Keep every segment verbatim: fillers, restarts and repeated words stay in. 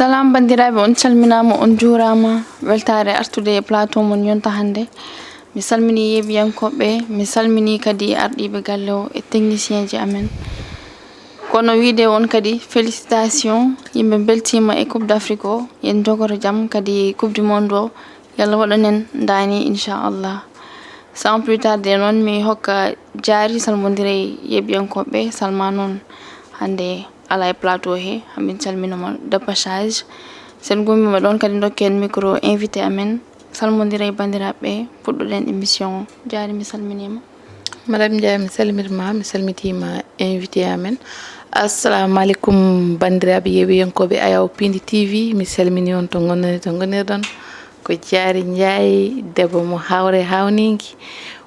Salam banndiraaɓe, on calminaama, on njuuraama. Weltaare artude e plateau mon yonta hannde. Mi salminii yeeɓiyankooɓe, mi salminii kadi arɗiiɓe galle o e technicien ji amen. Kono wiide on kadi félicitation, yimɓe mbeltiima e Coupe d'Afrique o, yen njogoto jam kadi Coupe du Monde o, yalla waɗan en ndaani inchallah. Sans plus tarder noon mi hokka Jaari salmondira e yeeɓiyankooɓe, Salma noon hannde alaa e plateau he, hamin calminama dépêchage. Sen gummiima ɗoon kadi ndokken micro invité amen, salmondira e banndiraaɓe, puɗɗoɗen émission o. Jaari mi salminiima. Madame Ndiaye, mi salmitima, mi salmitima invité amen. Assalamu aleykum banndiraaɓe yeeɓiyankooɓe Ayaw Pindi T V, mi salmini on to ngonnani to ngonirɗon. Ko Jaari Ndiaye, debbo mo hawre hawningi,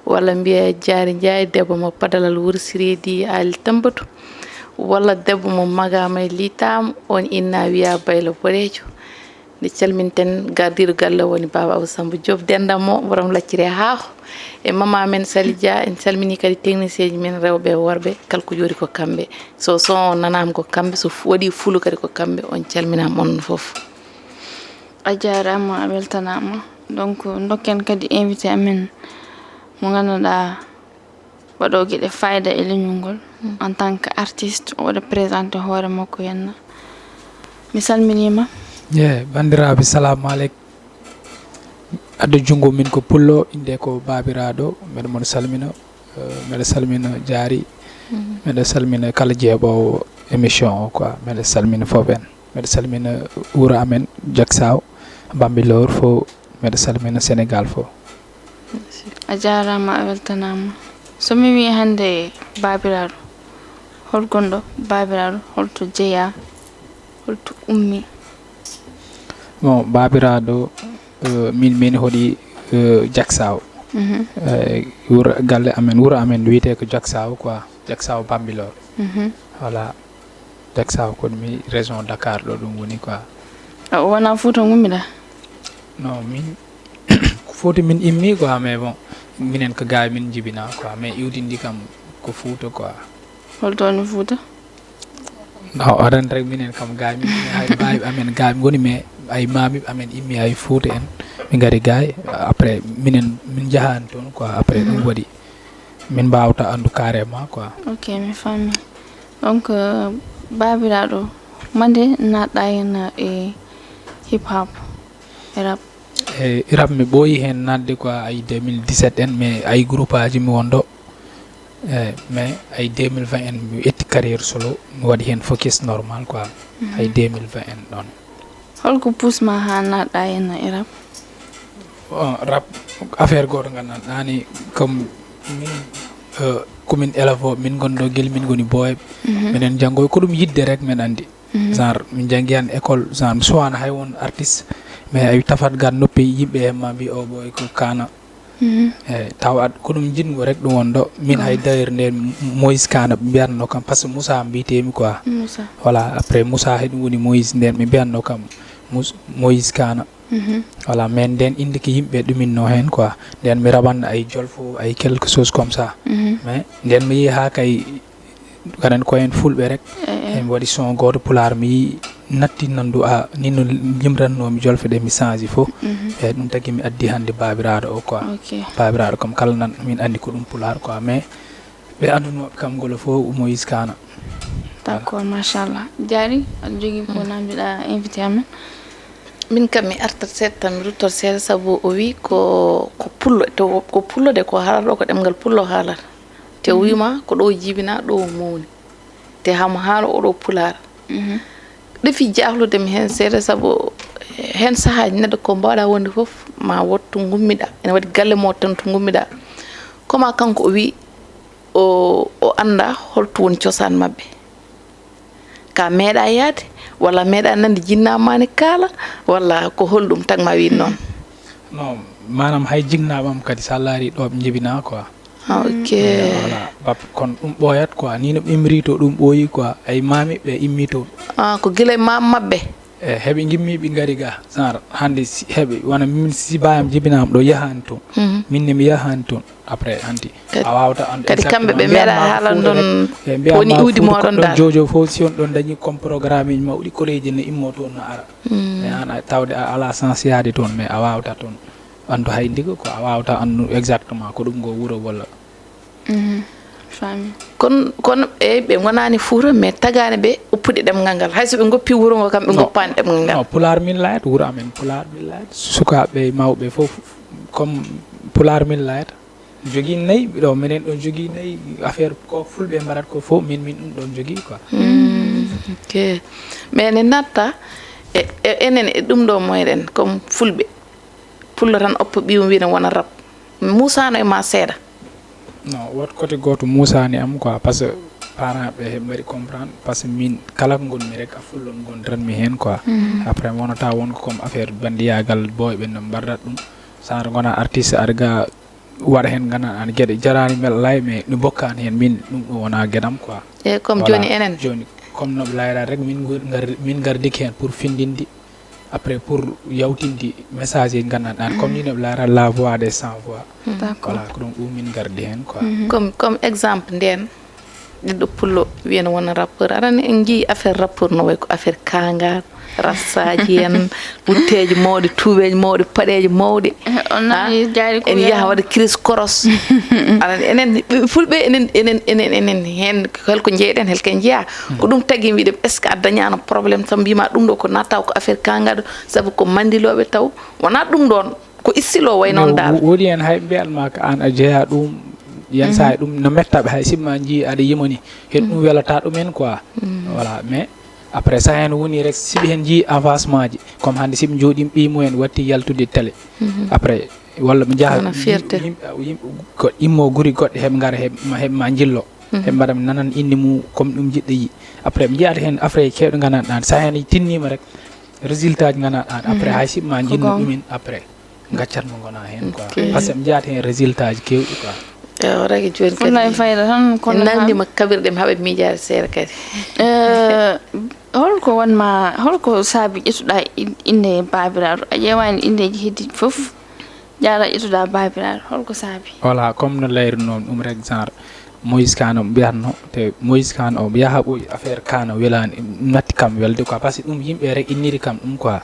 walla mbiya Jaari Ndiaye, debbo mo padalal wursiredi Ali Tambatu, walla debbo mo magama e litam, on inna wiya baylo boɗejo. Nde calminten gardiiɗo galle o woni Baaba Abou Samba Diop, dendam mo borom lacciri e haako, e mama men Sali Dia. En calmini kadi technicien ji men rewɓe e worɓe, kala ko jooɗi ko kamɓe. So son o nanaama ko kamɓe, so fu- waɗi fulu kadi ko kamɓe. On calminaama onon fof. A jaaraama, a weltanaama. Donc ndokken kadi invité amen mo ngannduɗaa waɗo geɗe fayda e leñol ngol en tant que artiste, o waɗa présenté hoore makko henna. Mi salminiima. Ye banndiraaɓe, salamu aleykum. Adda junngo min ko pullo, innde ko Baabiraaɗo, mbeɗa mon salmina. Eh, mbeɗa salmina Jaari, mbeɗa salmina kala jeeɓoowo émission o quoi, mbeɗa salmina fof en. Mbeɗa salmina wuro amen Diaksaw, Bambilor fof, mbeɗa salmina Sénégal fof. A jaaraama, a weltanaama. So mi wii hannde Baabiraaɗo, hol gonɗo Baabiraaɗo, holto jeyaa, holto ummii? Bon, Baabiraaɗo, eh, min min hoɗi, eh, Diaksaw. Eh, wuro galle amen, wuro amen wiyetee ko Diaksaw quoi, Diaksaw Bambilor. Voilà. Diaksaw ko mi région Dakar ɗo ɗum woni quoi. A o wonaa Fuuta ngummiɗaa? Non, min ko Fuuta min immii quoi, mais bon, minen ko Gaay min njibinaa quoi, mais iwdi ndi kam ko Fuuta quoi. Holto woni Fuuta? Non, aɗa anndi rek minen kam Gaay min, ay baay amen Gaay ngoni, mais ay maami amen immii ay Fuuta en, ɓe ngari Gaay, après minen min njahaani toon quoi, après ɗum waɗi min mbaawta anndu carrément quoi. Ok, mi faami. Donc, euh, Baabiraaɗo, mande naatɗaa henna e hip hop, e rap? E rap mi ɓooyi heen naatde quoi, ay deux mille dix-sept en, mais ay groupe aji mi wonɗo. Eh, mais ay deux mille vingt en mi ƴetti carrière solo, mi waɗi heen focus normal quoi. Ay deux mille vingt en ɗoon. Holko puus ma haa naatɗaa henna e rap? Bon, rap affaire gooto ngannduɗaa ni, comme min, euh, komin élève o, min ngonɗo gila min ngoni booyɓe. Minen njanngoy ko ɗum yiɗde rek min anndi. Genre min njanngi han école, genre mi suwaano hay won artiste, mais ay tafat gaa noppi yimɓe heen ma mbi o ɓooy ko kaana. Eyi, tawa ad- ko ɗum njiɗngo rek ɗum wonɗo. Min hay d'ailleurs nden Moïse Kana ɓe mbiyatno kam, parce que Moussa mbiyetemi quoi. Voilà, après Moussa hay ɗum woni Moïse, nden ɓe mbiyatno kam Mous- Moïse Kana. Voilà, mais nden innde ko yimɓe ɗuminno heen quoi. Nden mi raɓanno ay jolfo, ay quelque chose comme ça. Mais nden mi yeehi haa kay kanen ko en fulɓe rek. En waɗi son gooto pulaar, mi yii natti nandu a ni no yimratnoomi jolfe ɗe, mi change fof. Eyi, ɗum tagi mi addi hannde baabiraaɗo o quoi. Baabiraaɗo kam kala nan min anndi ko ɗum pulaar quoi, mais ɓe anndunooɓe kam ngol fof Moïse Kana. D'accord, machallah. Jaari, aɗa jogii ko namdiɗaa invité amen? Min kam mi artat seeɗa tan, mi ruttor seeɗa, sabu o wi ko ko pullo, to ko pullo de, ko haalata ɗo ko ɗemngal pullo haalata. Te o wima ko ɗo jibina, ɗo mawni. Te hamo haala oɗo pulaar. Ɗefi jahlude mi heen seeɗa, sabu heen sahaaji neɗɗo ko mbawɗa wonde fof ma wottu ngummiɗa. Ene waɗi galle mo tan to ngummiɗa. Koma kanko o wi o o annda holto woni cosaan maɓɓe. Ka meeɗa yaade, walla meeɗa nande jinnamma ne kaala, walla ko holɗum tagma wiide noon? Non, maanaam hay jinnaaɓe am kadi so a laari ɗo ɓe njibinaa quoi. Ah, ok. Eh, voilà, bab- kono ɗum ɓooyat quoi, ni no ɓe immiri to ɗum ɓooyi quoi, ay maami ɓe immi to. Ah, ko gila e maam maɓɓe. E heɓe ngimmi ɓe ngari ga genre hannde si heɓe wona min si bayam jibinama ɗo yahani toon. Min ne mi yahani toon. Après hanti a wawata an kadi kamɓe ɓe meeɗa haalan ɗon. Woni iwdi moɗon ɗon dal jojo fof si on ɗon dañi comme programme uji mawɗi koreji ne immo toon no ara. Mais an a tawde a ala sens yaade toon mais a wawata toon andu hay ndiga ko a wawata andu exactement ko ɗum ngo wuro walla. Fami. Kono kono eyyi ɓe gonani Fuuta mais tagani ɓe oppude ɗemgal ngal hayso ɓe goppi wuro ngo kam ɓe goppani ɗemgal ngal. Non, pulaar min layat wuro amen pulaar min layat sukaɓe mawɓe fof comme pulaar min layat. Jogii nayi ɗo minen ɗon jogii nayi affaire ko fulɓe mbaɗat ko fof min min ɗum ɗon jogii quoi. Ok. Mais ne natta e e- enen e ɗum ɗo moyɗen comme fulɓe pullo tan oppo ɓiyum wiɗen wona rap musano e ma seeɗa. Non, woto côté gooto muusani am quoi parce que parent ɓe heɓe mbaɗi comprendre parce que min kala ko ngonmi rek a fullon ngondiranmi heen quoi. Après mi wonata won ko comme affaire bandiyagal boy ɓe no mbardat ɗum. Sara gona artiste aɗa ga waɗa heen gana an geɗe jarani mel lay mais no bokkani heen min ɗum ɗum wona geɗam quoi. Eyyi comme joni enen joni comme no ɓe layrat rek min ngar- min gardiki heen pour findinde après pour yawtinde message e gandan an comme ni no ɓe layrat la voix des sans voix. Voilà ko ɗum ɗum min gardi heen quoi. Comme comme exemple nden ɓiɗɗo pullo wiyano wona rappeur aɗa andi en jii affaire rappeur no way ko affaire kangar rassaji en wutteji mawɗi tuuɓeji mawɗi paɗeji mawɗi. On nani jaari ko en yaha waɗa crise koros aɗa andi enen ɓe- fulɓe enen enen enen enen hen holko jeyɗen holko en jeeya ko ɗum tagi wiɗen est ce que a dañano problème tan mbima ɗum ɗo ko natta ko affaire kangaɗo saabu ko mandiloɓe taw wona ɗum ɗon ko istilo way noon dal. Woodi heen hay mbiyatma ko aan a jeyaa ɗum. Yenn saa yi ɗum no mettaɓe hay simma njii aɗa yimani heen ɗum welata ɗum en quoi. Voilà mais après so heen woni rek siɓe heen njii avancement ji comme hannde siɓe njooɗi ɓiy mumen watti yaltude télé. Après walla ɓe njaha yimɓe ko immo guri goɗɗe heɓe ngara heɓe ma njillo heɓe mbaɗa mi nanan inde mum comme ɗum jiɗɗo yi. Après ɓe njiyata heen affaire keewɗe nganaɗa ɗan so heen tinnima rek résultat ji nganaɗa ɗan après hay siɓe ma njinno ɗumen après. Gaccat mo gona hen quoi parce que mi jaata hen résultat ji kewɗi quoi. Ewa ragi joni kadi fayda tan kono nandima kabirɗe mi haɓa miijaade seeɗa kadi. Holko wanma holko saabi ƴettuɗa inde babiraɗo a ƴeewani indeji heddi fof jaara ƴettuɗa babiraɗo holko saabi? Voilà comme no layrunomi ɗum rek genre Moïse Kane omo mbiyatno te Moïse Kane omo yaha ɓooyi affaire Kane o welaani natti kam welde quoi parce que ɗum yimɓe rek inniri kam ɗum quoi.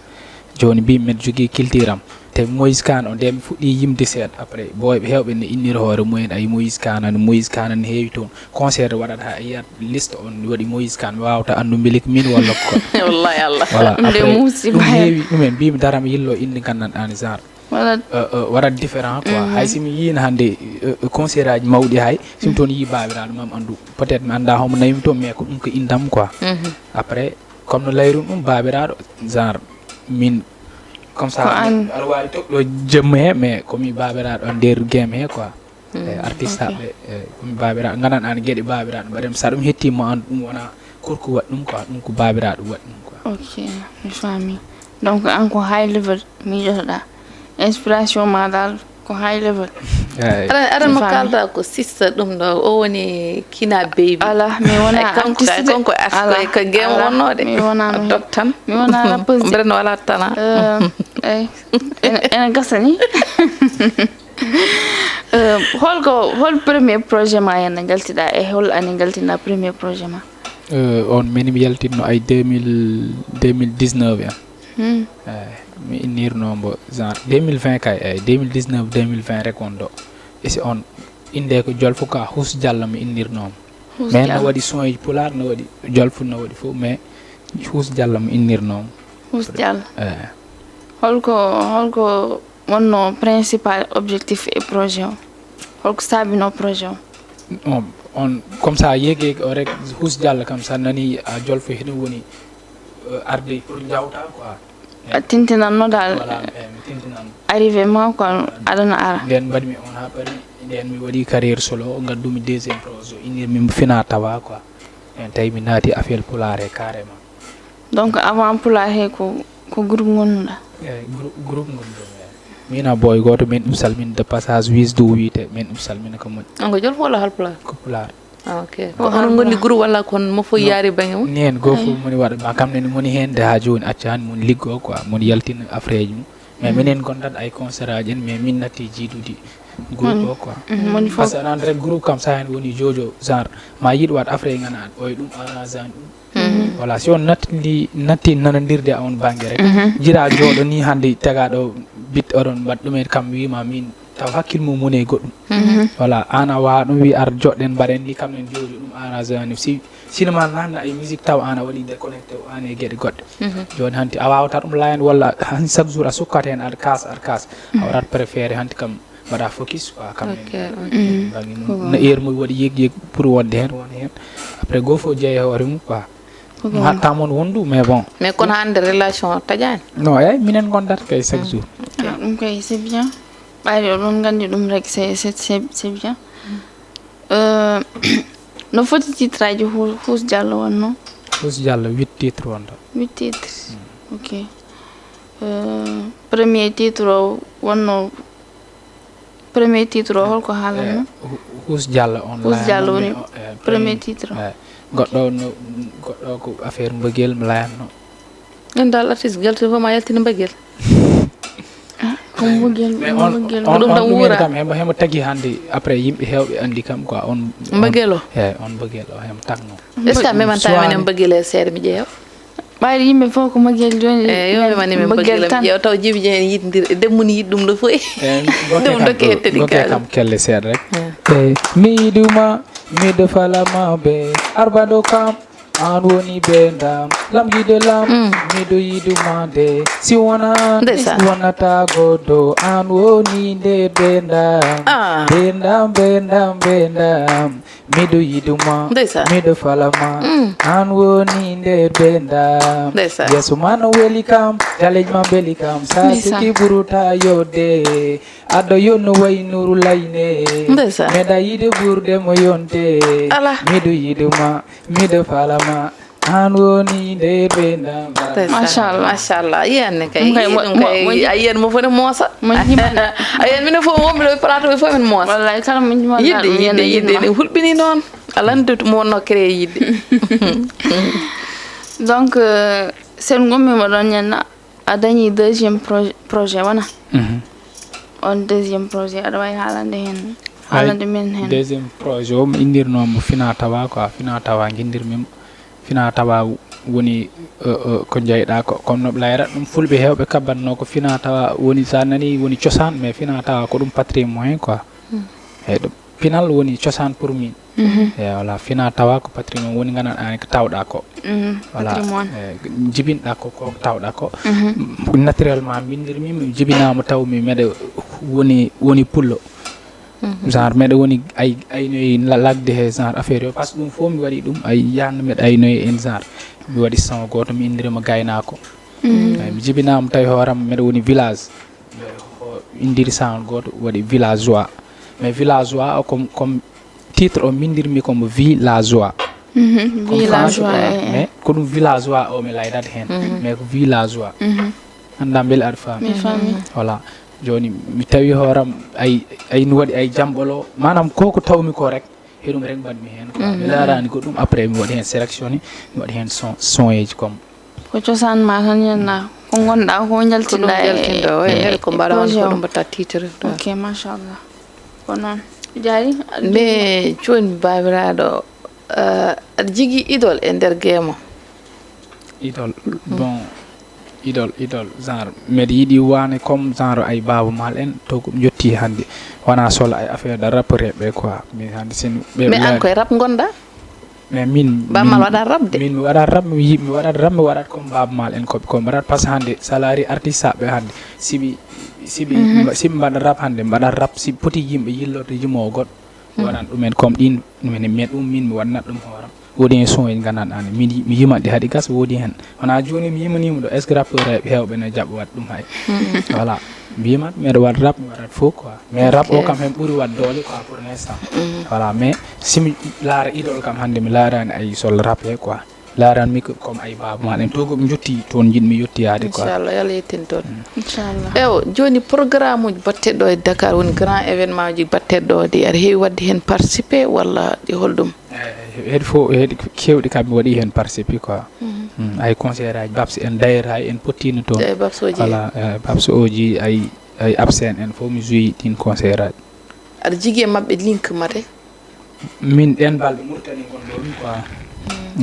Jooni mbiimi mbeɗa jogii culture am te Moïse Kane o nde mi fuɗɗii yimde seeɗa après ɓooyɓe heewɓe ne innira hoore mumen ayi Moïse Kane ne Moïse Kane ne heewi toon concert waɗata a yiyat liste on waɗi Moïse Kane mi waawata anndu mbilik min walla ko. Wallahi Allah. Voilà après ɗum heewi ɗumen mbiimi dara mi yillo inde nganndanɗaa ne genre. Waɗat différent quoi hay si mi yiino hannde concert aji mawɗi hay si mi toon yii baabiraaɗo mam anndu peut être mi annda homo nawi mi toon mais ko ɗum ko indam quoi. Après comme no layrum ɗum baabiraaɗo genre min comme ça aɗa waawi toɗɗo jemma he mais komi baabiraaɗo nder game he quoi. Eyi artiste aɓe eyi komi baabiraaɗo gandanɗa ne geɗe baabiraaɗo mbaɗem sa ɗum hettima an ɗum wona korko waɗi ɗum quoi ɗum ko baabiraaɗo waɗi ɗum quoi. Ok, mi faami. Donc an ko high level miijotoɗa. Inspiration ma dal ko high level. Eyi. Aɗa aɗa mo kalda ko sista ɗum ɗo o woni kina baby. Ala mi wona artiste de. Kanko artiste ko game wonnode. Mi wona no dottan. Mi wona rappeuse. Mbeɗa no wala tana. Eyi. Ene gasa ni. Holko hol premier projet ma henno jaltiɗa e hol ani jaltinɗa premier projet ma? On min mi yaltinno ay deux mille deux mille dix-neuf en. Eyi mi innirno mbo genre deux mille vingt kay eyi deux mille dix-neuf deux mille vingt rek on ɗo. E si on inde ko jolfo ka hus diallo mi innirnomo. Mais no waɗi son ji pulaar no waɗi jolfo no waɗi fof mais hus diallo mi innirnomo. Hus diallo. Eyi. Holko holko wonno principal objectif e projet o holko saabino projet o? On comme ça yeegi yeegi o rek hus diallo kam sa nani a jolfo hiɗum woni arde pour jawta quoi. A tintinanno dal arrivé ma ko adana ara. Nden mbaɗmi on ha paris nden mi waɗi carrière solo gaddumi deuxième projet inirmi fina tawa quoi. En tawi mi naati affaire pulaar he carrément. Donc avant pulaar he ko ko groupe ngonnuɗa? Eyi groupe ngonɗo. Min a boy goto min ɗum salminde de passage wis dow wiyte min ɗum salmina ko moƴƴi. On ko jolfo walla halpulaar? Ko pulaar. Ok. Ko onon ngondi groupe walla kon mo fof yaari baŋe mum? Ni en goo fof moni waɗa ma kam nene moni heen de haa jooni accaani moni liggoo quoi moni yaltina affaire ji mum. Mais minen gondat ay concert aji en mais min natti jiidude groupe o quoi. Parce que aɗa anndi rek groupe kam so a heen woni jojo genre ma yiɗ waɗ affaire ngana oye ɗum arrangani ɗum. Voilà si on natti natti nanondirde a on bannge rek jira jooɗo ni hannde tagaɗo bit oɗon mbaɗ ɗumen kam wima min taw hakkil mum woni e goɗɗum. Voilà an a wawa ɗum wi ar joɗɗen mbaɗen ni kam en jooɗi ɗum arrangé ani si cinéma nanna e musique taw an a waɗi déconnecté o an e gueɗe goɗɗe. Joni hanti a wawata ɗum layan walla han chaque jour a sukkat hen aɗa kas aɗa kas a waɗat préféré hanti kam mbaɗa focus quoi kam en bangi mum no heure mo waɗi yeg yeg pour wonde hen wona hen après goo fof jeeya hoore mum quoi. Ɗum hatta moon wondu mais bon. Mais kono hannde relation taƴaani. Non eyyi minen ngondata kay chaque jour. Ah, ɗum kay c'est bien. Ɓayde oɗon nganndi ɗum rek c'est c'est c'est c'est bien. Euh, no foti titre aji Hous Diallo wonno? Hous Diallo huit titre wonta. Huit titre. Ok. Euh, premier titre o wonno Premier titre o holko haalanno? Hous Diallo on Hous Diallo woni premier titre. Goɗɗo no goɗɗo ko affaire mbëggeel mi layanno. En dal artiste guelte fof ma yaltini mbëggeel. Ko mbëggeel mbëggeel ko ɗum tan wuura. Kam hemo hemo tagi hannde après yimɓe heewɓe anndi kam quoi on. Mbëggeel o. Eyi on mbëggeel o hemo tagno. Est ce que a memanta men e mbëggeel e seeɗa mi ƴeewa? Ɓayri yimɓe fof ko mbëggeel jooni. Eyi yo mi mani men mbëggeel am ƴeew taw jibi jeen yiɗndir e demmum ni yiɗ ɗum no foyi. Ɗum dokke hettedi gokke kam kelle seeɗa rek. Eyi mi yiɗuma miɗo falama be arbaɗo kam an woni bendam lamgiɗo lam miɗo yiɗuma de si wona an wonata goɗɗo an woni nde bendam bendam bendam bendam. Miɗo yiɗuma, miɗo falama, an woni nde bendam. Yeeso ma no weli kam, jaleji ma beli kam, sa siki buruta yodde. Aɗo yonno wayi nuru layne, meɗa yiɗo burde mo yonde. Miɗo yiɗuma, miɗo falama, an woni nde bendam. Machallah. Machallah yiyanne kay ɗum kay a yiyan mo fone moosa. A yiyan minen fof wonɓe ɗo e plateau ɓe fof min moosa. Wallay kala mo jimaɗa yiɗde yiɗde yiɗde ne hulɓini noon. Alande mo wonno créé yiɗde. Donc sen gommi mo ɗon ñanna a dañi deuxième projet wona. On deuxième projet aɗa wawi haalande hen haalande min hen. Deuxième projet o mi inndirnoomo fina tawa quoi fina tawa nginndirmimo. Fina tawa woni ko jeyɗa ko comme no ɓlayra ɗum fulɓe hewɓe kabbatno ko fina tawa woni sa nani woni cosaan mais fina tawa ko ɗum patrimoine quoi. Eyyi ɗum pinal woni cosaan pour min. Eyyi voilà fina tawa ko patrimoine woni gandanɗa ni ko tawɗa ko. Voilà jibinɗa ko ko tawɗa ko. Naturellement mbindirmi mi jibinama taw mi meɗa woni woni pullo. Genre meɗa woni ay aynoye lagde he genre affaire yo par ce que ɗum fof mi waɗi ɗum ay yanno meɗa aynoye en genre mi waɗi son goto mi indirima gaynako. Ay mi jibinama tawi hooram meɗa woni village. Indiri son goto waɗi villageois mais villageois o comme comme titre o mindirmi komo villageois. Villageois mais ko ɗum villageois o mi laydat hen mais ko villageois. Annda beele aɗa faami. Mi faami. Voilà. Jooni mi tawi hooram ay ay no waɗi ay jamɓolo maanaam ko ko tawmi ko rek heɗum rek mbaɗmi heen quoi. Mi laaraani goɗɗum après mi waɗi heen sélectionné mi waɗi heen son soneji comme. Ko cosaan ma tan ñanna ko ngonɗa ko jaltinɗa e projet o. Ok machallah. Ko noon jaari. Mais jooni baabiraaɗo aɗa jigi idol e nder geemo? Idol bon idol idol genre mbeɗa yiɗi waane comme genre ay baaba maal en to ko ɓe jotti hannde wona solo ay affaire de rappeur ɓe quoi min hannde sen ɓe mais an koye rap ngonɗa. Mais min baaba maal waɗat rap de. Min mi waɗat rap mi mi waɗat rap mi waɗat comme baaba maal en koɓe ko mbaɗat par ce que hannde salari artiste saɓɓe hannde siɓi siɓi siɓi mbaɗa rap hannde mbaɗat rap siɓi poti yimɓe yilloto yimowo goɗɗo. Waɗan ɗumen comme ɗin ɗumen mais ɗum min mi waɗnat ɗum hooram. Woodi hen son en gandanɗa ne mi mi yimat ɗi haɗi gas woodi hen wona joni mi yimanima ɗo est ce que rappeur heewɓe ne jaɓa waɗ ɗum hay. Voilà mi yimat mbeɗa waɗ rap mi waɗat fof quoi mais rap o kam hen ɓuuri waɗ doole quoi pour l' instant. Voilà mais simi laara idol kam hannde mi laarani ay sol rap he quoi. Laranmi ko comme ay baaba ma ɗen to ko ɓe jotti toon jiɗmi yettoyaade quoi. Inchallah yo Allah yettin toon. Inchallah. Ewo jooni programme uji batteɗo e Dakar woni grand événement uji batteɗo ɗi aɗa heewi waɗde heen participé walla ɗi holɗum? Eh, Heedi fof, heedi keewɗi kam mi waɗi heen participé quoi. Mm, ay concert aji Babs en, d'ailleurs hay en pottiino toon. E Babs oji. Voilà, eh, Babs oji, ay, ay absent en fof mi joué ɗin concert aji. Aɗa jigi e maɓɓe link mate? Min ɗen balɗe Mauritanie ngon ɗo min quoi.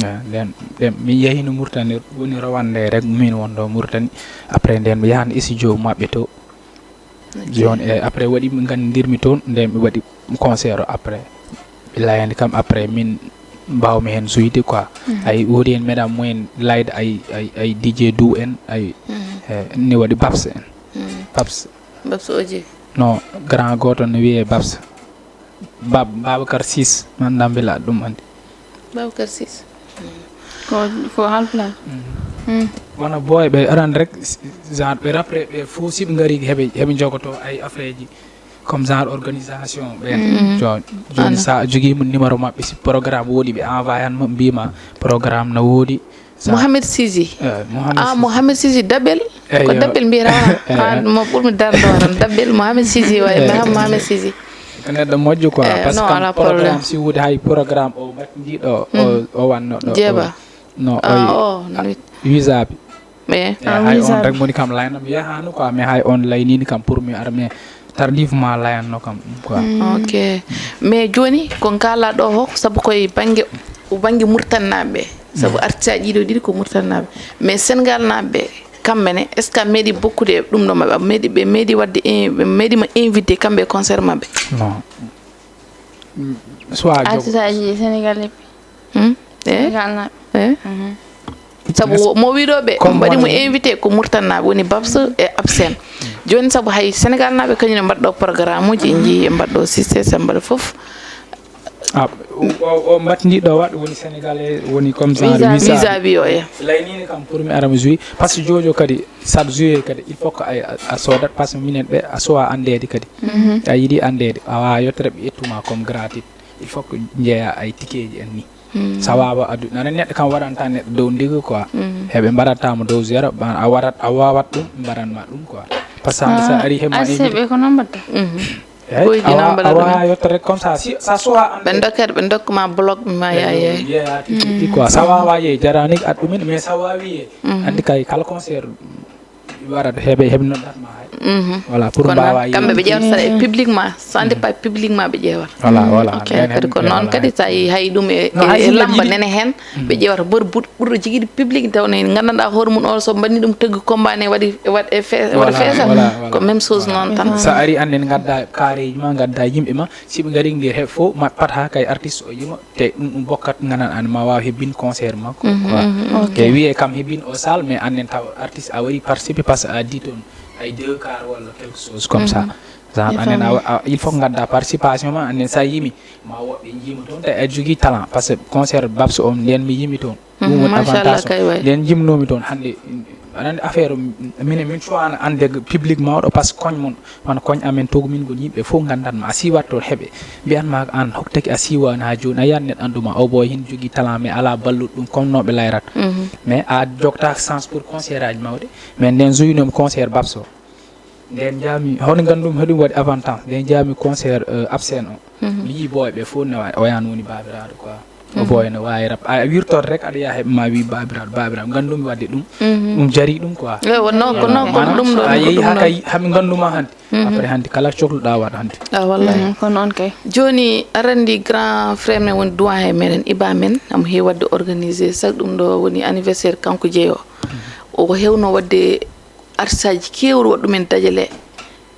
Eh, nden, nden mi yahino Mauritanie, woni Rwanda rek min won ɗo Mauritanie. Après nden mi yahan studio maɓɓe to. Jooni e après waɗi mi nganndirmi toon, nde mi waɗi concert o après. Ɓe layani kam après min mbaawmi heen suyde quoi. Ay woodi heen meɗa moyen layde ay, ay, ay D J Dou en, ay, eh, ni waɗi Babs en. Babs. Babs oji. No, grand gooto no wiyee Babs. Bab-, Babacar Sis, mi anndaa mbela aɗa ɗum anndi. Babacar Sis. Ko, ko Haalpulaar. Wona booy ɓe aran rek, genre ɓe rapre ɓe fof si ɓe ngari heɓe, heɓe jogoto ay affaire ji comme genre organisation ɓe. Jo-, jooni sa a jogii mo numéro maɓɓe, si programme woodi ɓe envoyan mo mbima programme na woodi. Mohamed Sisi. Eh, Mohamed Ah, Sisi. Mohamed Sisi Dabel. Ko Dabel mbiyata wona. An mo ɓurmi darde o tan Dabel Mohamed Sisi, way Mohamed Sisi. Ko neɗɗo moƴƴo quoi. Eh, parce que programme si wodi hay programme o battiɗo o, o wanno ɗo. Jeeba. No, o, o, no. Wisabi. Eh, hay on rek moni kam laynam yahano quoi, mais hay on laynini kam pour mi arme tardivement layanno kam quoi. Ok. Mais joni ko ngala ɗo ho sabu koye bangge, o bangge Murtannaɓe. Sabu artiste aji ɗiɗo ɗiɗi ko Murtannaɓe. Mais Sénégal naɓe kamɓe ne, est ce que a meeɗi bokkude e ɗum ɗo maɓɓe? A meeɗi, ɓe meeɗi wadde in-, ɓe meeɗi ma invité kamɓe e concert maɓɓe? Non. Soit artiste aji Sénégal e Hmm? Eh? Sénégal naɓe. Eh? Sabu mo wiɗo ɓe mbaɗi mo invité ko Murtannaɓe woni Babs e Absen. Joni sabu hay Sénégal naɓe kañum ne mbaɗɗo programme uji, en jii e mbaɗɗo siste, e mbaɗa fof. Ah, o, o, o mbatndi ɗo waɗ woni sénégalais woni comme genre visa. Visa bi o, eh. Laynini kam pour mi ara mi jouer parce que jojo kadi saɗa jouer kadi il faut que ay a, a sodat parce que minen ɓe a sowa andede kadi. A yiɗi andede a wawa yettere ɓe ƴettuma comme gratuit, il faut que jeeya ay tikeji en ni. Sa wawa addu nana neɗɗo kam waɗanta neɗɗo dow ndiga quoi. Heɓe mbaɗanta mo dow zéro, a waɗat a wawat ɗum mbaɗanma ɗum quoi. Parce que sa ari hema arsiɓe ko noon mbaɗta. Eyyi, a wawa yettere comme ça si sa sowa ɓe dokkete ɓe dokkuma bloc ma ya yeey. Yeeya tigi quoi, sa wawa yeey jarani aɗa ɗumen mais sa wawi yeey. Andi kay kala concert warat heɓe heɓe noddatma hay. Voilà pour mbawa yeey. Kamɓe ɓe ƴewata saɗa e public ma, ça dépend public ma ɓe ƴewata. Voilà, voilà. Ok, kadi ko noon kadi sa yi hay ɗum e lamba nene hen. Ɓe ƴewata bor ɓurɗo jigidi public taw ne gandanɗa hoore mum o so mbanni ɗum tëgg combat ne waɗi waɗ e fe waɗa feesal. Ko même chose noon tan. Sa ari annen gadda kareji ma gadda yimɓe ma si ɓe gari nge he fof ma pat ha kay artiste o yima te ɗum ɗum bokkat gandan an ma waw hebbin concert makko quoi. Te wiye kam hebbin o salle mais annen taw artiste a waɗi participer parce que a di toon ay deux quart walla quelque chose comme ça. Genre annen il faut gadda participation ma annen sa yimi ma woɓɓe jiima toon tawi aɗa jogii talent parce que concert Babs o nden mi yimi toon. Ɗum woni avantage o nden jimnomi toon hannde. Aɗa anndi affaire o minen min cuwano annde public mawɗo parce que koñ mon wano koñ amen togo min ngoni yimɓe fof nganndan ma a siwat toon heɓe mbiyan ma an hoktaki a siwani ha jooni a yiyan neɗɗo annduma o boy hin jogii talent mais ala balluɗo ɗum comme noɓe layrat. Mais a jogta chance pour concert aji mawɗi mais nden joyinomi concert Babs o. Nden jaami hono ngandum heɗum waɗi avantage nden jaami concert Absen o. Mi yii boy ɓe fof ne wawi o yan woni babiraɗo quoi. O boy ne wawi rap a wirtor rek aɗa yaha heɓe ma wi babiraɗo babiraɗo ngandumi wadde ɗum. Ɗum jari ɗum quoi. Wonno ko non ko ɗum ɗo a yeehi haka hami nganduma hande. Après hande kala cohluɗa waɗ hande. Ah wallahi. Ko noon kay. Joni arandi grand frère men woni doyen meɗen iba men amo heewi wadde organisé sac ɗum ɗo woni anniversaire kanko jeeyo. O hewno wadde arsaji kewɗi waɗ ɗumen dajale.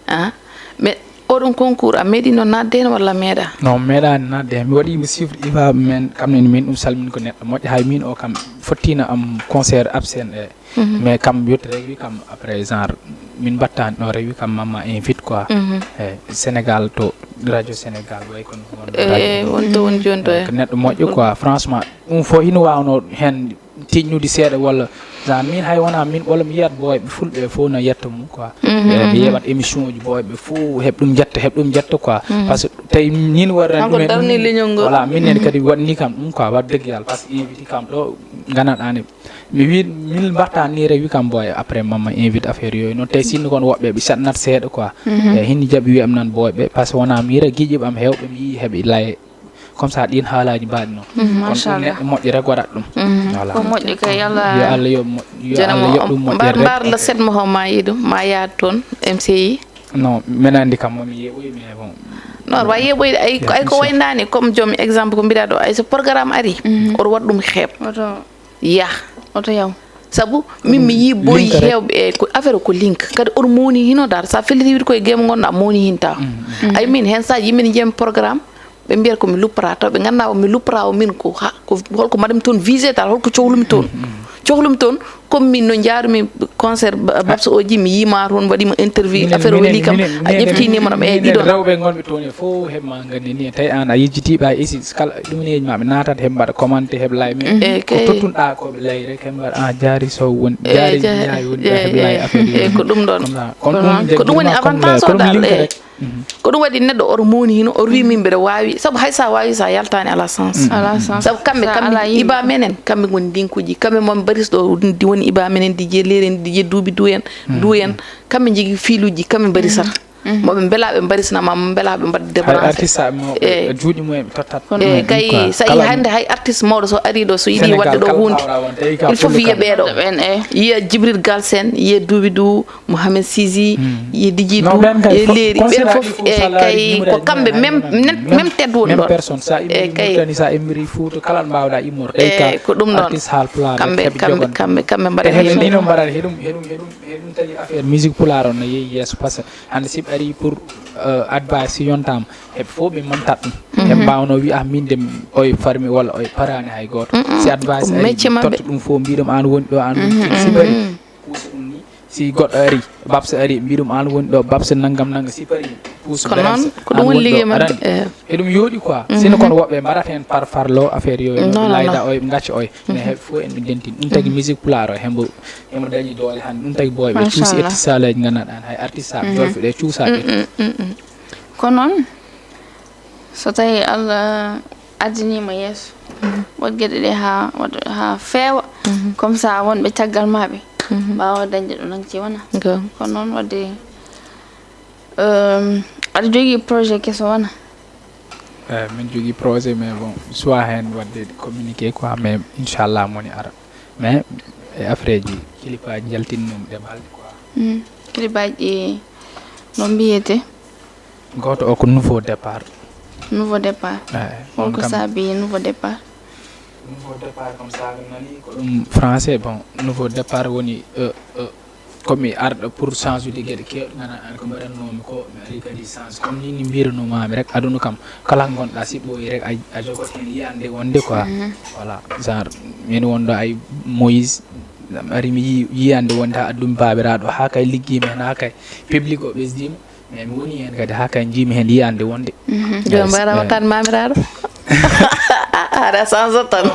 Ah, mais oɗon concours a meeɗino nadde hen walla meeɗa? Non meeɗani nadde hen mi waɗi mi suivre iva men kam neni min ɗum salmin ko neɗɗo moƴƴo hay min o kam fottina am concert Absen e mais kam yettere wi kam après genre min mbattani ɗo rewi kam mamma invite quoi. E Sénégal to radio Sénégal way kono wonto woni joni to e neɗɗo moƴƴo quoi franchement ɗum fof hino wawno hen tiñnude seeɗa walla genre min hay wona min walla mi yiyat boyɓe fulɓe fof no yetta mum quoi. Mi yeɓat émission ji boyɓe fof heɓ ɗum jetta heɓ ɗum jetta quoi. Parce que tawi min waɗani ɗumen voilà min nene kadi waɗni kam ɗum quoi waɗ degge yalla parce que invité kam ɗo gandanɗani mi wi min mbatta ni rewi kam boy après mamma invite affaire yoy noon tawi sinno kon woɓɓe ɓe satnat seeɗa quoi. E hin jaɓi wiyam nan boyɓe parce que wona mira giƴiɓam hewɓe mi yii heɓe laye. Comme ça, ɗin haalaaji mbaɗi noon. Kono ɗum neɗɗo moƴƴo rek waɗat ɗum. Voilà. Ko moƴƴi kay, Allah. Yo Allah yoɓ mo, yo Allah yoɓ ɗum moƴƴere rek. Mbar, mbar la set mo ho ma yiɗo, ma yaad toon, M C I. Non, mbeɗa anndi kam, momi yeeɓoyi, mais bon. Non, aɗa waawi yeeɓoyde, ay, ay ko wayndaani, comme joom exemple ko mbiɗa ɗo, ay so programme ari, oto waɗ ɗum heeɓ. Oto yah. Oto yaw. Sabu min mi yii boyi heewɓe e ko affaire ko link. Kadi oto mowni hino dar. Sa felliti wiide koye game ngonɗa mowni hinta. Ay min hen sa yimɓe ne jiyami programme. Ɓe mbiyata ko mi luppora taw ɓe ngannda o mi luppora o min ko ha ko holko mbaɗami toon visé tal holko cohlumi toon. Cohlumi toon comme min no njaarumi concert babso oji mi yiima toon waɗima interview affaire o weli kam a ƴefti numéro am e ɗiɗo. Rewɓe gonɓe toon e fof heɓma nganndi ni tawi an a yejjitiɓe a esi kala ɗum neji maɓe natat heɓ mbaɗa commenté heɓ lay men ko tottunɗa koɓe lay rek heɓ mbaɗa a jaari sow won jaari yaay woni heɓ lay affaire e ko ɗum ɗon. Ko ɗum woni avantage o dal e ko ɗum waɗi neɗɗo oto mowni hino oto wi min mbeɗa wawi sabu hay sa wawi sa yaltani ala sens. Sabu kamɓe kamɓe iba menen kamɓe goni ndinkuji kamɓe moɓe mbaris ɗo woni iba menen dije leeri en dije duuɓi du en du en kamɓe jogui fiiluji kamɓe mbarisata. Moɓe mbela ɓe mbarisnama moɓe mbela ɓe mbaɗa débrangé. Artiste mawɓe juuɗe mumen ɓe tottat. E kay sa yi hande hay artiste mawɗo so ari ɗo so yiɗi wadde ɗo hunde il faut yiya ɓeeɗo yiya djibril galsen yiya duuɓi du mohamed sisi yiya dijidu yiya leeri ɓen foof e kay ko kamɓe même même tedde woni ɗon. E kay sa immiri fouta kala mbawɗa immorde e ko ɗum ɗon kamɓe kamɓe kamɓe kamɓe mbaɗa hino mbaɗa heɗum heɗum heɗum heɗum tagi affaire musique pulaar on no yeehi yeeso par ce que hannde siɓe ari pour advice si yontama heɓe fof ɓe mantat ɗum heɓe mbawno wi ah min de oye farmi walla oye parani hay goto si advice ari totta ɗum fof mbiɗum an woni ɗo an woni si bari puusa ɗum ni si goɗɗo ari babsa ari mbiɗum an woni ɗo babsa nanggam nangga si bari puusa ko noon ko ɗum woni ligguey maɓɓe eɗum yooɗi quoi sino kono woɓɓe mbaɗata hen par farlo affaire yo layda oye ɓe gacca oye mais heɓe fof en ɓe dentin ɗum tagi musique pulaar o hembo hemo dañi doole hande ɗum tagi boyɓe tuusi artiste saleji gandanɗa hay artiste saɓe jolfe ɗe cuusaɓe. Ko noon so tawi allah ardinima yeeso waɗ geɗe ɗe ha waɗa ha feewa comme ça wonɓe caggal ma ɓe mbawa dañde ɗo nangti wona ko noon wadde aɗa jogui projet keso wona. Eyi, min jogui projet mais bon soit hen wadde communiqué quoi mais inchallah moni ara mais e affaire ji clip aji jaltinnomi ɗe balɗe quoi. Clip aji no mbiyete? Goto o ko nouveau départ. Nouveau départ. Eyi, holko saabi nouveau départ? Nouveau départ comme ça nani ko ɗum français bon nouveau départ woni euh, euh, komi arɗo pour change ude gueɗe kewɗe gana an ko mbaɗannomi ko mi ari kadi change comme ni ni mbirannomami rek aduna kam kala ko gonɗa si ɓooyi rek a jogot hen yiyande wonde quoi voilà genre min wonɗo ay moyise ari mi yi yiyande wonde ha addumi babiraɗo ha kay liggima hen ha kay public o ɓesdima mais mi woni hen kadi ha kay jiimi hen yiyande wonde. Joni mbaɗa wattan mamiraɗo. Aɗa change tan.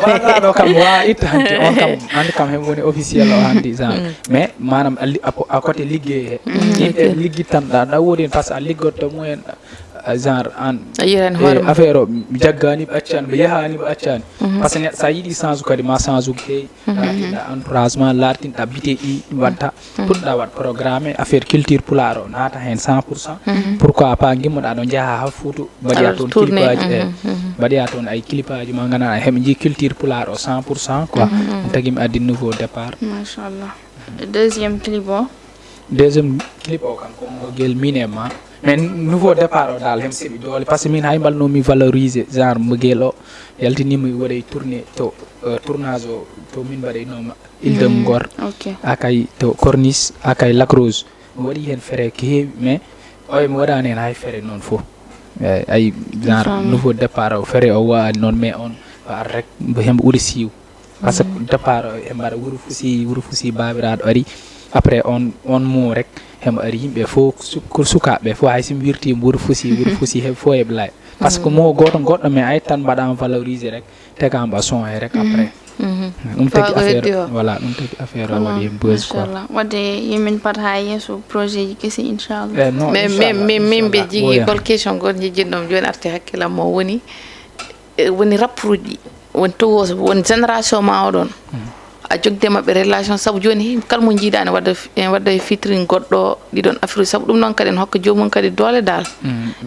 Ɗo kam wawa itta hanti on kam hande kam hen woni officiel o hande genre mais manam a côté ligguey he yimɓe liggittanɗa na wodi hen par ce que a liggotto mumen genre an affaire o jaggani ɓe accani ɓe yahani ɓe accani par ce que neɗɗo sa yiiɗi change kadi ma change ko heewi lartinɗa entourage ma lartinɗa bite ɗi mbatta puɗɗa waɗ programme affaire culture pulaar o naata hen cent pour cent pourquoi pas gimmoɗa ɗo jaaha ha fouta mbaɗoya toon clipaji e mbaɗoya toon ay clipaji ma ganduɗa heɓe jii culture pulaar o cent pour cent quoi ɗum tagi mi addi nouveau départ machallah. Deuxième clip o deuxième clip o kam ko mbogel min e ma mais nouveau départ o dal hem seeɓi doole par ce que min hay mbalno mi valorisé genre mbogel o yaltinima mi waɗay tourné to tournage o to min mbaɗaynoma Île de Ngor, Akay to Corniche, Akay Lac Rose. Mi waɗi heen fere ko heewi mais oya mi waɗaani heen hay fere noon fof. Eyi, ay genre nouveau départ o fere o waɗaani noon mais on o ar rek mbo hembo ɓuri siiw. Par ce que départ o e mbaɗa wuro fusi wuro fusi babiraɗo ari après on on mo rek hembo ari yimɓe fof ko sukaaɓe fof hay somi wirti wuro fusi wuro fusi heɓe fof heɓe lay par ce que mo goto goɗɗo mais ay tan mbaɗama valorisé rek tegamba son he rek après ɗum tagi affaire voilà ɗum tagi affaire o waɗi hen buzz quoi. Inchallah wadde yemin pat ha yesso projet ji kesi inchallah. Eh, non, mais inchallah, mais mais mbi jigi gol question gol jijjinɗom joni arti hakkilam mo woni eh, woni rapport ji woni towo woni génération ma oɗon a jogde maɓɓe relation, sabu jooni kala mo jiiɗa ne wadda, en wadda e fitrin goɗɗo ɗiɗon affaire, sabu ɗum noon kadi en hokka joomum kadi doole dal.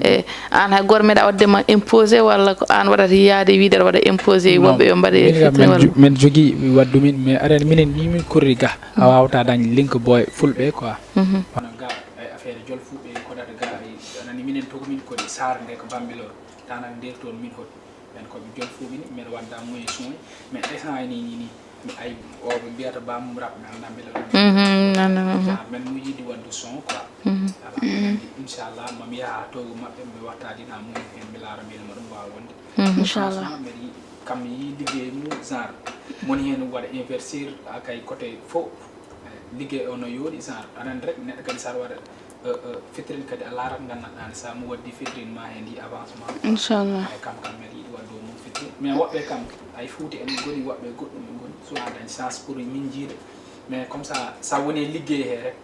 E an hay goto meeɗa wadde ma imposé walla ko an waɗata yiyaade wiide aɗa waɗa imposé woɓɓe yo mbaɗe fitrin walla? Min jogi waddu min, mais aɗa minen ni min kurri ga a wawata dañ link boy fulɓe quoi. Kono ga ay affaire jol fulɓe kodata ga ay anani minen togo min kodi sar nde ko bambilor tanan nder toon min hoti. Men ko ɓe jol fuɓini men wadda moyen soin. Men essence ni ni ni mi ay o ɓe mbiyata bamum rap mi anda mbela ɗum. Men mo yiɗi waddu son quoi. Inchallah mami yaha togo maɓɓe mi watta dina mum hen mi laara mbel ma ɗum wawa wonde. Inchallah mbeɗa yiɗi kam mi yi liggey mum genre moni hen waɗa investir akay côté fo. Liggey o no yooɗi genre anan rek neɗɗo kadi sar waɗa fitrin kadi a laarat nganndanɗaani so mo waddi fitrin ma heen yi avancement. Inchallah. Ay kam kam mbeɗa yiɗi wadde o mum fitrin mais woɓɓe kam ay fuuti en ngoni woɓɓe goɗɗum en ngoni so a dañ chance pour min jiida mais comme ça sa woni liggey he rek.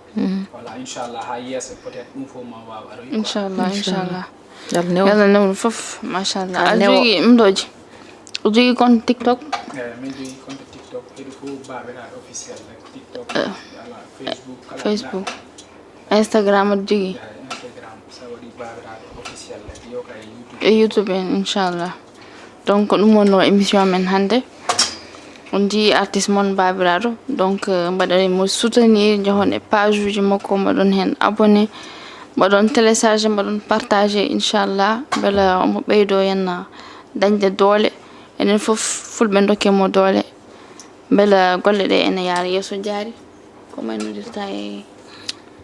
Voilà inchallah ha yeeso peut être ɗum fof ma waaw aroy. Inchallah inchallah. Yalla newno fof machallah. Aɗa jogi ɗum ɗoji? O jogi compte tiktok? Min jogi compte tiktok heɗo fof babiraɗo officiel rek tiktok. Ala facebook kala. Facebook. Instagram aɗa jogi? E youtube en inchallah. Donc ɗum wonno émission men hannde. On jii artiste mon babiraɗo donc mbaɗa mo soutenir jahon e page uji makko mbaɗon hen abonné, mbaɗon téléchargé mbaɗon partagé inchallah beela omo ɓeydo henna dañde doole. Enen fof fulɓe dokke mo doole beela golle ɗe ene yaara yeeso jaari. Ko maynodirta e?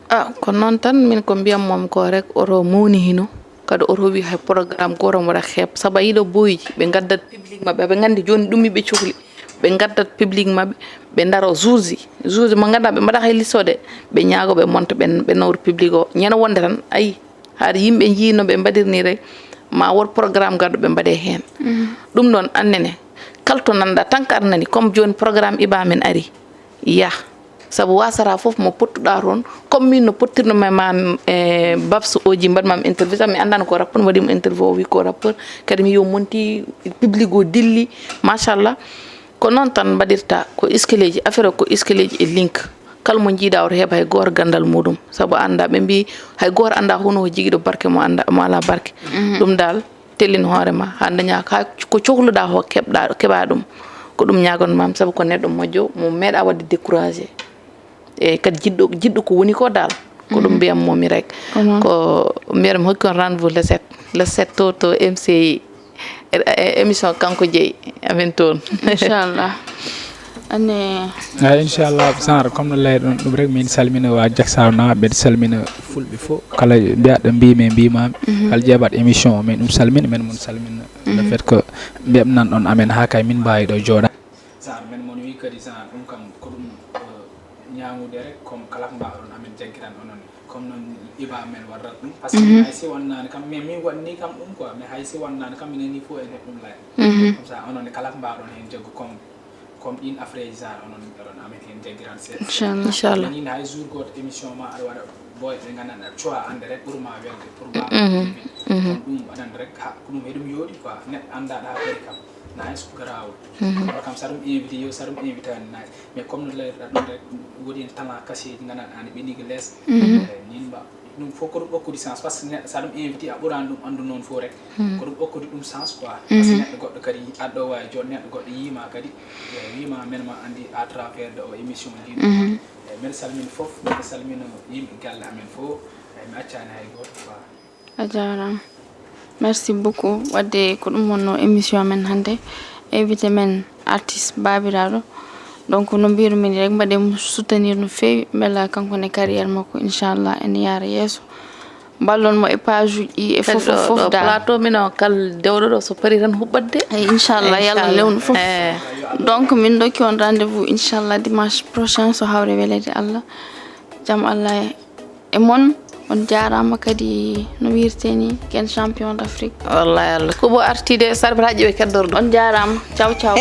Ah, ko noon tan min ko mbiyam mom ko rek oto mawni hino kadi oto wi hay programme goto mo waɗa xeeb sabu a yiɗo boyji ɓe gaddat public maɓɓe ɓe gandi joni ɗum ɓe cohli. Ɓe gaddat public maɓɓe ɓe daro juge juge mo ganduɗa ɓe mbaɗa hay listode ɓe ñaago ɓe monta ɓe ɓe nawru public o ñande wonde tan ayi. Haade yimɓe njii no ɓe mbaɗirni rek ma won programme garɗo ɓe mbaɗe heen. Ɗum ɗoon annene kala to nanɗa tan ko aɗa nani comme jooni programme iba men ari yah. Sabu wasata fof mo pottuɗa toon comme min no pottirnoma ma e babs oji mbaɗmam interview sabu mi andano ko rappeur mi waɗimo interview o wi ko rappeur kadi mi yo monti public o dilli machallah. Ko noon tan mbaɗirta ko iskeleji affaire o ko iskeleji e link. Kala mo jiiɗa oto heɓ hay goto gandal muɗum sabu anda ɓe mbi hay goto anda hono o jigiɗo barke mo anda mo ala barke. Ɗum dal tellin hoore ma ha daña ka ko cohluɗa ho keɓɗa keɓa ɗum. Ko ɗum ñagon mam sabu ko neɗɗo moƴƴo mo meeɗa wadde découragé. E kadi jiɗɗo jiɗɗo ko woni ko dal ko ɗum mbiyam momi rek. Ko mbiyatmi hokki on rendez-vous le sept le sept to to mci. Émission kanko jeeyi amen toon. Inchallah. Anne. Eyi inchallah genre comme no leyɗon ɗum rek min salmina wa jaksawna mbeɗa salmina fulɓe fof kala mbiyaɗo mbimi mbimami kala jeeɓat émission o min ɗum salmina men mon salmina le fait que mbiyaɓe nan ɗon amen ha kay min mbawi ɗo jooɗa. Genre men mon wi kadi genre ɗum kam ko ɗum ñagude rek comme kala ko mbaɗon amen jaggiran onon. Comme noon iba men warrat ɗum parce que hay si wonnani kam mais min waɗni kam ɗum quoi mais hay si wonnani kam minen ni fof en heɓ ɗum lay. Comme ça onon kala ko mbaɗon hen jaggu comme comme ɗin affaire genre onon oɗon amen hen jaggiran seeɗa. Inchallah. Inchallah. Min hay jour goto émission ma aɗa waɗa boy ɓe gandan aɗa cowa ande rek ɓuurma welde pour mbawa. Comme ɗum aɗan rek ha ko ɗum heɗum yooɗi quoi neɗɗo andaɗa ha kadi kam. Nice ko garawol. Kono kam saɗum invité yo saɗum invité ani nice. Mais comme no leyɗa ɗum rek woodi en talent caché ji gandanɗa ani ɓe niga less. Min mba ɗum fof ko ɗum okkude sens par ce que neɗɗo sa ɗum invité a ɓurani ɗum andu noon fof rek. Ko ɗum okkude ɗum sens quoi par ce que neɗɗo goɗɗo kadi aɗɗo wawi joni neɗɗo goɗɗo yima kadi wima men ma andi à travers de o émission ndi. Mbeɗa salmina fof mbeɗa salmina yimɓe galle amen fof. Eyi mi accani hay goto quoi. A jarama. Merci beaucoup wadde ko ɗum wonno émission men hannde. Invité men artiste babiraɗo. Donc no mbirumi rek mbaɗe mo soutenir no feewi beela kanko ne carrière makko inchallah ene yaara yeeso. Mballon mo e page uji ɗi e fof fof fof dal plateau min o kala dewɗo ɗo so pari tan huɓɓat de. Eyi inchallah yalla lewnu fof. Donc min dokki on rendez vous inchallah dimanche prochain so hawre welede allah. Jam allah e e mon. On jarama kadi no wirte ni ken champion d'afrique. Wallahi allah ko bo artide sarbataji ɓe keddorɗo on jarama. Ciao ciao.